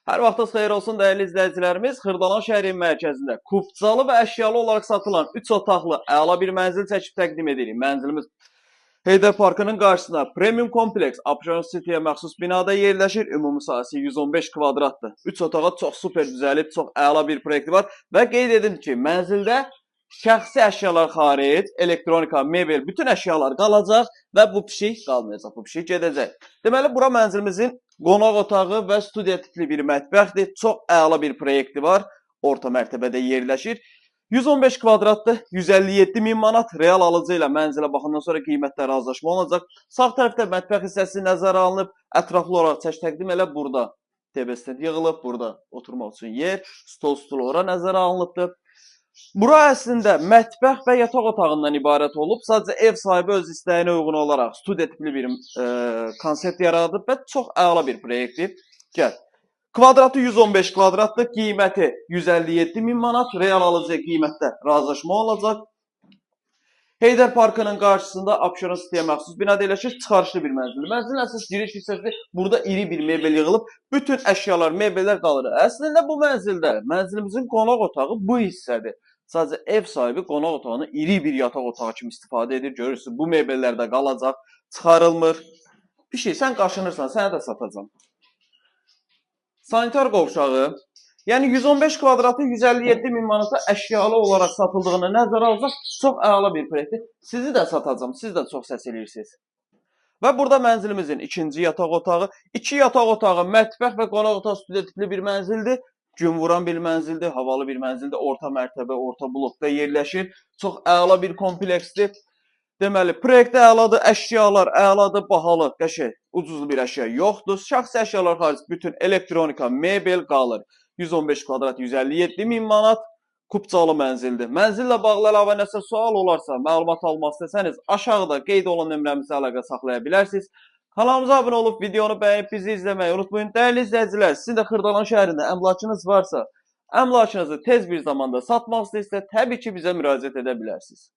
Hər vaxtınız xeyir olsun dəyərli izləyicilərimiz. Xırdalan şəhərinin mərkəzində kupçalı və əşyalı olaraq satılan 3 otaqlı əla bir mənzil çəkib təqdim edirik. Mənzilimiz Heydər Parkının qarşısında premium kompleks Abşeron City-yə məxsus binada yerləşir. Ümumi sahəsi 115 kvadratdır. 3 otağa çox super düzəlib, çox əla bir proyekti var və qeyd edim ki, mənzildə şəxsi əşyalar xaric, elektronika, mebel, bütün əşyalar qalacaq və bu pişik qalmayacaq, bu pişik gedəcək. Deməli, bura mənzilimizin qonaq otağı və studiya tipli bir mətbəxdir. Çox əla bir proyekti var. Orta mərtəbədə yerləşir. 115 kvadratdır, 157 min manat. Real alıcı ilə mənzilə baxandan sonra qiymətdə razılaşma olacaq. Sağ tərəfdə mətbəx hissəsi nəzərə alınıb. Ətraflı olaraq çək təqdim elə burada. TV stand yığılıb, burada oturmaq üçün yer, stol stulu ora nəzərə alınıbdır. Bura əslində mətbəx və yataq otağından ibarət olub. Sadəcə ev sahibi öz istəyinə uyğun olaraq studiya tipli bir konsept yaradıb və çox əla bir proyektdir. Gəl. Kvadratı 115 kvadratdır, qiyməti 157 min manat, real alıcı qiymətdə razılaşma olacaq. Heydər Parkının qarşısında Abşeron City-yə məxsus binada yerləşir, çıxarışlı bir mənzildir. Mənzilin əsas giriş hissəsi burada iri bir mebel yığılıb, bütün əşyalar, mebellər qalır. Əslində bu mənzildə mənzilimizin qonaq otağı bu hissədir. Sadəcə ev sahibi qonaq otağını iri bir yataq otağı kimi istifadə edir. Görürsünüz, bu mebellər də qalacaq, çıxarılmır. Pişik, sən qaşınırsan, sənə də satacağam. Sanitar qovşağı, yəni 115 kvadratı 157 min manata əşyalı olaraq satıldığını nəzərə alsaq, çox əla bir proyektdir. Sizi də satacağam, siz də çox səs eləyirsiniz. Və burada mənzilimizin ikinci yataq otağı, iki yataq otağı, mətbəx və qonaq otağı studiya tipli bir mənzildir. Gün vuran bir mənzildir, havalı bir mənzildir, orta mərtəbə, orta blokda yerləşir. Çox əla bir kompleksdir. Deməli, proyekt əladır, əşyalar əladır, bahalı, qəşəng, ucuz bir əşya yoxdur. Şəxsi əşyalar xaric bütün elektronika, mebel qalır. 115 kvadrat 157 min manat kupçalı mənzildir. Mənzillə bağlı əlavə nəsə sual olarsa, məlumat almaq istəsəniz, aşağıda qeyd olan nömrəmizə əlaqə saxlaya bilərsiniz. Kanalımıza abunə olub, videonu bəyənib bizi izləməyi unutmayın. Dəyərli izləyicilər, sizin də Xırdalan şəhərində əmlakınız varsa, əmlakınızı tez bir zamanda satmaq istəyirsə, təbii ki, bizə müraciət edə bilərsiniz.